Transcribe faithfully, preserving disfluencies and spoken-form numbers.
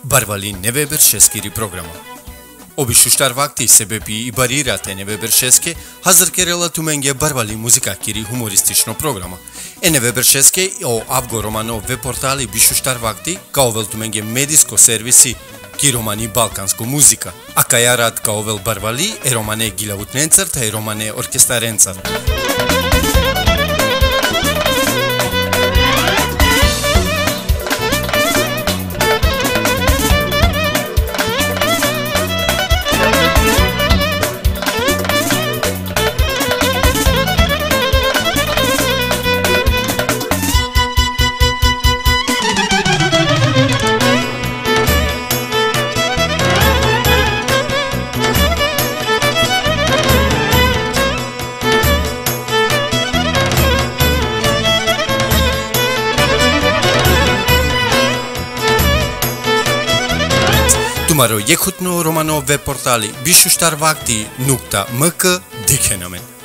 Barvali neve beršeskiri programa. O bišuštar vakti sebepi i barirat e neve beršeske, hazir kerela tumenge barvali muzikakiri humoristično programa. E neve beršeske o Avgo romano veb portali bišuštar vakti ka ovel tumenge medijsko servisi ki romani balkansko muzika. Akaja rat ka ovel barvali e romane gilavutnencar te e romane orkestarencar. Tumaro jekhutno romano veb portali bišuštar vakti nukta M K, dikhena amen.